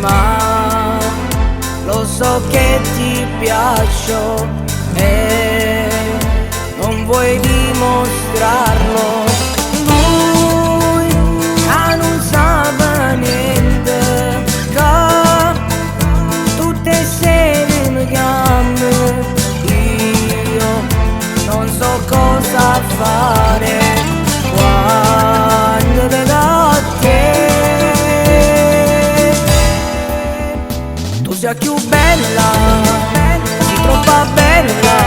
Ma lo so che ti piaccio e non vuoi dimostrarlo. Lui che non sa niente, che tutte le sere mi chiama. Io non so cosa fare quando vedo a te. Tu sei più bella, sei troppo bella.